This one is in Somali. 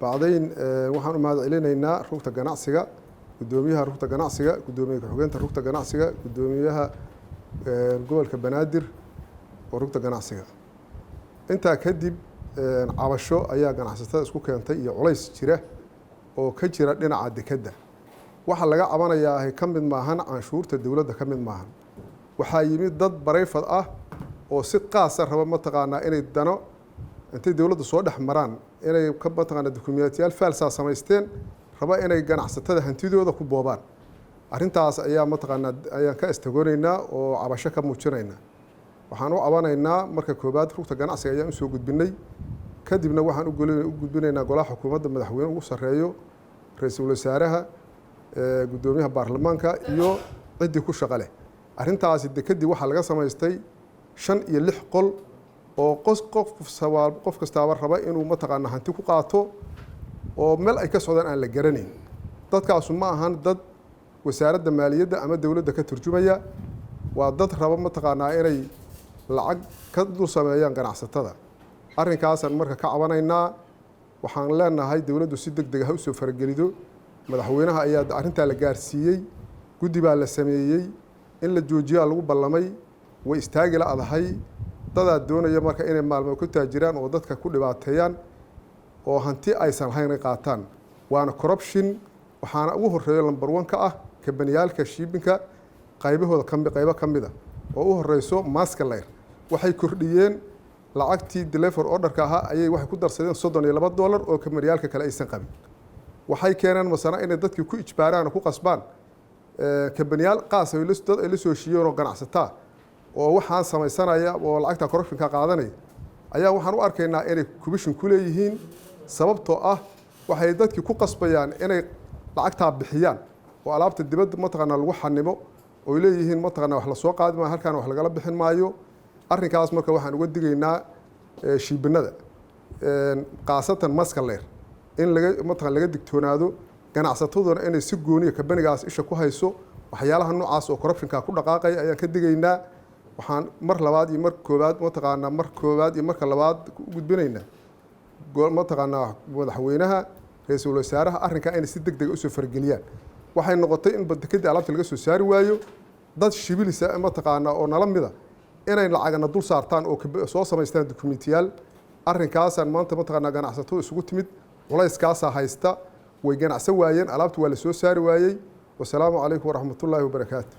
Bacdayn waxaan u mahad celinaynaa rugta ganacsiga, guddoomiyaha rugta ganacsiga, guddoomiye ku-xigeenka rugta ganacsiga, guddoomiyaha gobolka Banaadir oo rugta ganacsiga. Intaa kadib, cabasho ayaa ganacsatada isku keentay iyo culays jira oo ka jira dhinaca dekedda. Waxa laga cabanayaa ka mid maahan canshuurta dowladda, ka mid maahan. Waxaa yimid dad private ah oo si qaasa raba mataqaanaa inay dano intay dowladda soo dhex maraan, inay ka mataqaanaa dukumiyaatiyaal faalsaa samaysteen, raba inay ganacsatada hantidooda ku boobaan. Arrintaas ayaa mataqaanaa ayaan ka istagoonaynaa oo cabasho ka muujinaynaa. Waxaan u cabanaynaa marka koobaad rugta ganacsiga ayaan usoo gudbinay, kadibna waxaan u gudbinaynaa golaha xukuumadda, madaxweyne ugu sarreeyo, ra-iisul wasaaraha, guddoomiyaha baarlamaanka iyo ciddii ku shaqo leh arrintaasi. Dekedii waxaa laga samaystay shan iyo lix qol oo qof kastaaba raba inuu mataqaanaa hanti ku qaato oo meel ay ka socdaan aan la garanayn. Dadkaasu ma ahan dad wasaaradda maaliyadda ama dowladda ka turjumaya, waa dad raba mataqaanaa inay lacag ka dul sameeyaan ganacsatada. Arrinkaasaan marka ka cabanaynaa. Waxaan leenahay dowladdu si deg deg ha usoo faragelido. Madaxweynaha ayaa arrintaa la gaarsiiyey, guddi baa la sameeyey, in la joojiyaa lagu ballamay, way istaagi la-dahay. Dadaa doonaya marka inay maalmo ku taajiraan oo dadka ku dhibaateeyaan oo hanti aysan lahayn ay qaataan, waana corruption. Waxaana ugu horeeyo number one ka ah kambaniyaalka shippingka qaybahooda kami qaybo ka mida oo u horeyso Maersk Line. Waxay kordhiyeen lacagtii delivery orderka ahaa ayay waxay ku darsadeen $32 oo kambaniyaalka kale aysan qabin. Waxay keeneen masana inay dadkii ku ijbaaraan oo ku qasbaan kambaniyaal qaas dad ay la soo heshiiyeen oo ganacsataa oo waxaan samaysanaya oo lacagta corruptionka qaadanaya ayaa waxaan u arkaynaa inay commission ku leeyihiin, sababtoo ah waxay dadkii ku qasbayaan inay lacagtaa bixiyaan oo alaabta dibadda mataqaanaa lagu xanimo oy leeyihiin mataqaanaa wax lasoo qaadi maayo, halkaana wax lagala bixin maayo. Arrinkaas marka waxaan uga digaynaa shippingada, khaasatan Maersk Line, in laga mataqan laga digtoonaado, ganacsataduna inay si gooniya kambanigaas isha ku hayso. Waxyaalaha noocaas oo corruptionka ku dhaqaaqaya ayaan ka digaynaa. Waxaan mar labaad iyo mar koobaad mataqaanaa mar koobaad iyo marka labaad u gudbinaynaa mataqaanaa madaxweynaha, ra-iisul wasaaraha, arrinkaa inay si deg dega usoo farageliyaan. Waxay noqotay in dekadii alaabta laga soo saari waayo, dad shibilisa mataqaanaa oo nala mida inay lacagana dul saartaan oo soo samaystaan dukumentiyaal. Arrinkaasaan maanta mataqaanaa ganacsatadu isugu timid, culayskaasaa haysta, way ganacsan waayeen, alaabta waa la soo saari waayey. Wasalaamu calaykum waraxmatullaahi wabarakaatu.